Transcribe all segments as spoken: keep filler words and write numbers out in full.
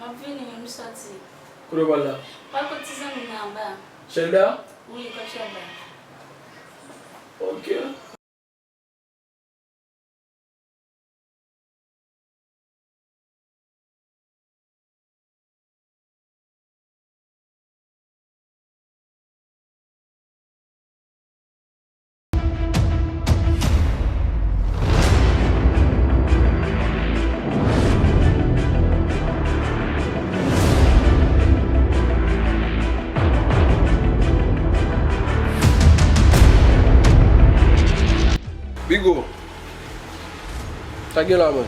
M ap vini, wi, m sòti. Kote w pral la? Pral kot ti zanmi m nan anba. Shelda? Wi, kot Shelda. Ok. Bigo. Sa gen la, mwen?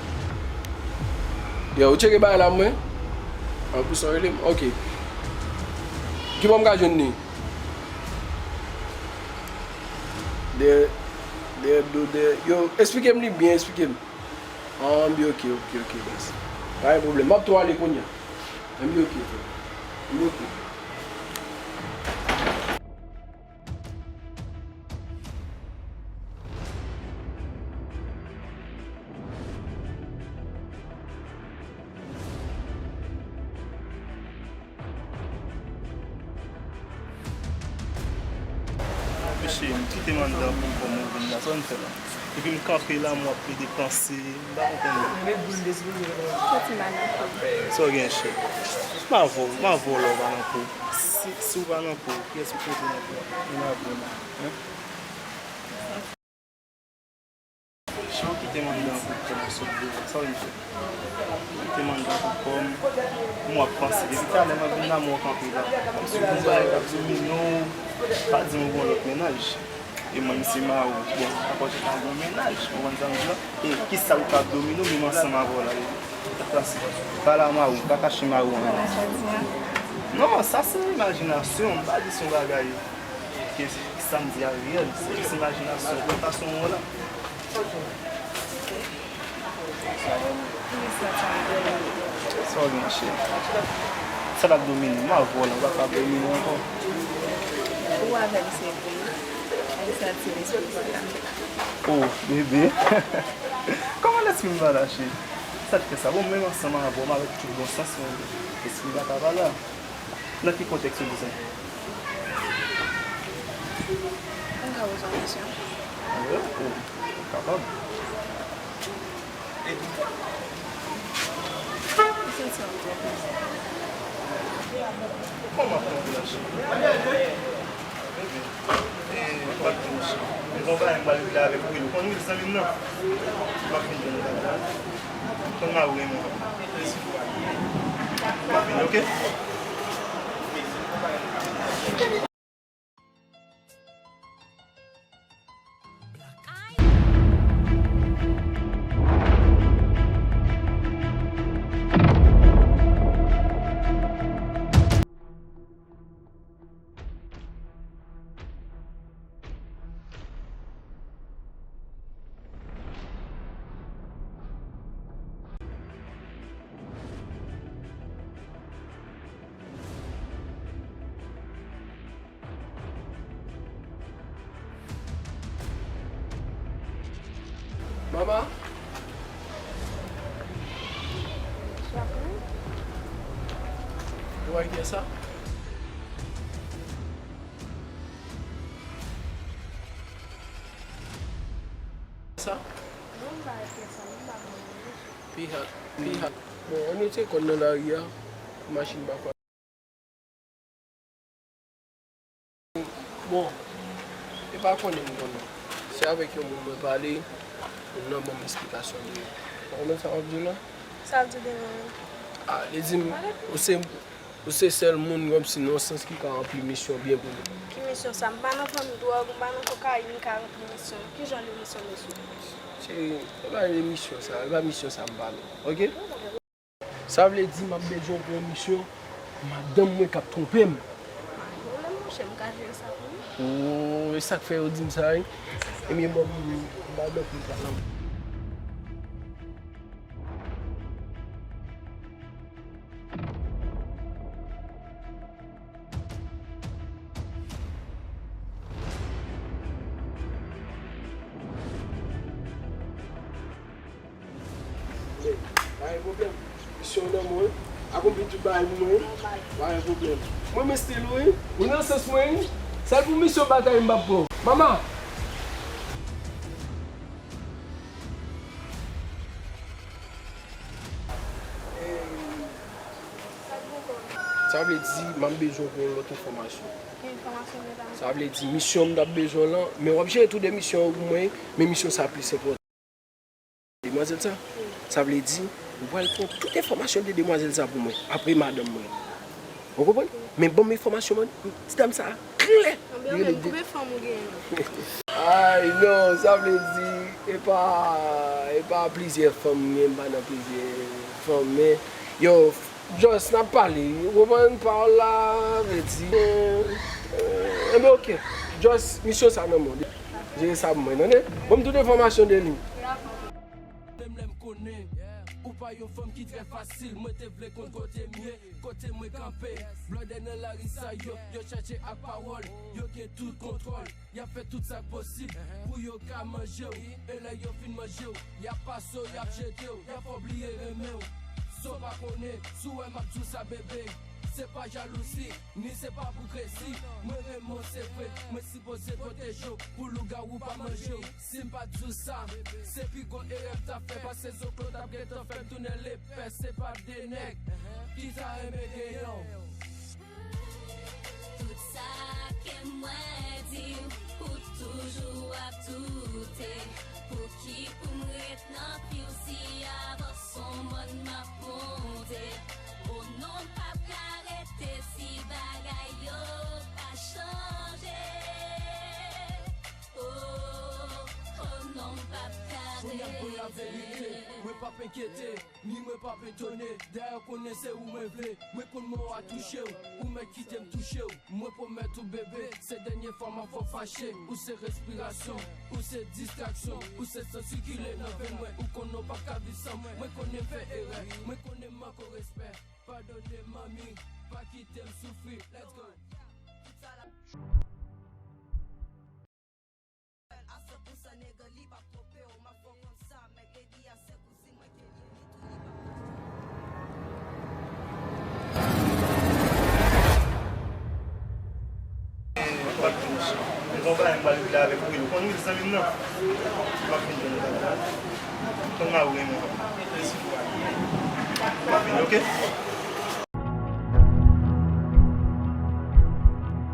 Yo, ou tcheke bagay la, mwen? An pou sa rele m? Ok. Ki bò m ka jwenn li? Dèyè, dèyè do, dèyè. Yo, esplike m li byen, esplike m. An, m byen, ok, ok, ok, baz. Pa gen pwoblèm. M ap tou ale kounye a. M byen, ok, frè. M byen, ok. Mesye, m kite m anndan pou m kòm ou vin la, sa w vin fè la? Epi m kanpe la, m ap plede panse, m pa konprann. Santi m pa nan kou. Sa w gen, chè? M a vo, m a vo lè w pa nan kou. Si, si w pa nan kou, kiyès ou kote nan kou a? M a vo la. Hein? Chè, w kite m anndan pou kòm ou sot deyò. Sa w vin fè? Kite m anndan pou kòm, m w ap panse. Depi talè m ap vin la, m wè w kanpe la. M sou yon bagay k ap domine w, pa di m ou gon lòt mennaj. E mwen, m se mari w. Bon, pa pòte pa gon mennaj, ou konprann sa m di la? E kisa ou ka domine w, menm ansanm avè w la? Pale a mari w, pa kache mari w anyen. Non, sa se imajinasyon, m pa di se yon bagay ke sa m di a reyèl, se jis imajinasyon, tantasyon w la. Sa w gen, cheri? Sa l ap domine m, m a vòlè, ou pa ka domine m ankò. Ou avè m se vre, men sa ti lespri pa la. Oh, bebe. Kòman lespri m pa la, cheri? Sa k fè sa? Bon, menm ansanm avè w, m avèk tout bon sans mwen, lespri m pa ka pa la. Nan ki kontèks ou di sa? Mwen ka poze w kesyon? Wi, ou kapab. Ou santi w ap twò peze? Kòman twò peze? Bebe, e, m ap di w, cheri. M gon bagay m pral regle avèk ou, ou konn wi, zanmi m nan. M ap vin jwenn ou la. Konn mari w renmen w. M ap vin, ok? Mama? Ou wè kiyès sa? Sa? Non, m pa wè kiyès sa, non, m pa konn li. Pihat, pihat. Bon, ann retire kò n nan lari a, pou machin pa fè. Bon, e pa konnen m konnen. Se avèk yon moun mwen pale, moun nan ban m esplikasyon de ou. Ou konprann sa m ap di w la? Sa l di de mwen menm? A, li di m, ou se, ou se sèl moun kòmsi nan yon sans ki ka ranpli misyon byen pou li. Ki misyon sa? M pa nan fanmi dwòg, m pa nan kokayin, m ka ranpli misyon. Ki jan de misyon, mesye? Cheri, e pa de misyon sa, e pa misyon sa m pale, ok? Sa vle di m ap bezwen w pou yon misyon, madanm mwen k ap twonpe m. Pa gen pwoblèm, monchè, m ka jere sa pou ou. Oh, e sa k fè yo di m sa, wi. Ebyen, bon, m ba w lòt misye la. Men, pa gen pwoblèm. Misyon nan men w, wi. Akonpli tout bagay pou mwen, wi. Pa gen pwoblèm. Mwen, men stil ou, wi. Ou nan sans mwen, wi. Sèl pou misyon batay m p ap pran w. Mama! Sa vle di, m ap bezwen w pou yon lòt enfòmasyon. Ki enfòmasyon, medam? Sa vle di, misyon m t ap bezwen w lan, men w ap jere tou de misyon yo pou mwen, men misyon sa plis enpòtan. Demwazèl sa, sa vle di, ou pral pran tout enfòmasyon de demwazèl sa pou mwen, apre madanm mwen. Ou konprann? Men ban m enfòmasyon, man, ti dam sa klè. Anben, anben, konbyen fanm ou genyen? Ay, non, sa vle di, e pa, e pa plizyè fanm, men m pa nan plizyè fanm, men, yo, just, n ap pale, ou konprann, pawòl la, vle di, eh, enben, oke, just, misyon sa nan men w, jere sa pou mwen, tande? Ban m tout enfòmasyon de li. Menm lè m konnen, ou pa yon fanm ki trè fasil, mwen te vle konn kote m ye, kote mwen kanpe. Blòdè nan lari sa yo, yo chache ak pawòl, yo gen tout kontwòl. Y ap fè tout sa k posib pou yo ka manje w. E lè yo fin manje w, y ap pase w, y ap jete w, y ap fè w bliye renmen w. Sa w pa konnen, si w wè m ap di w sa, bebe, se pa jalouzi, ni se pa pou krezi. Mwen renmen w, se vre, mwen sipoze pwoteje w pou lougawou pa manje w. Si m pa t di w sa, se pi gwo erè m t ap fè, paske zoklo t ap gentan fè m tounen lepè, se pa de nèg ki ta renmen genyen w. Tout sa ke mwen di w, ou toujou ap doute. Pouki pou m ret nan fi w si avan s on mòn m ap monte? O non, m p ap ka rete si bagay yo pa chanje. Oh, oh non, m p ap ka rete. Kounye a pou laverite, mwen p ap enkyete, ni mwen p ap etone. Dayè, konnen se ou mwen vle, mwen konn mo a touche w, ou mèt kite m touche w. Mwen pwomèt ou, bebe, se dènye fwa m ap fè w fache. Ou se respirasyon, ou se distraksyon, ou se san sikile nan venn mwen. Ou konnen w p ap ka viv san mwen. Mwen konnen m fè erè, mwen konnen m manke w respè. Padone m, manmi, pa kite m soufri. Let's go. A san pou san nèg li p ap twonpe w, m ap fè w konn sa, Mèg Lady a se kouzin mwen ke l ye, li tou li p ap Mwen gon bagay m pral regle avèk Will. Ou konn Will, zanmi m nan? M ap vin jwenn ou la. M konn mari w renmen w. M ap vin, oke?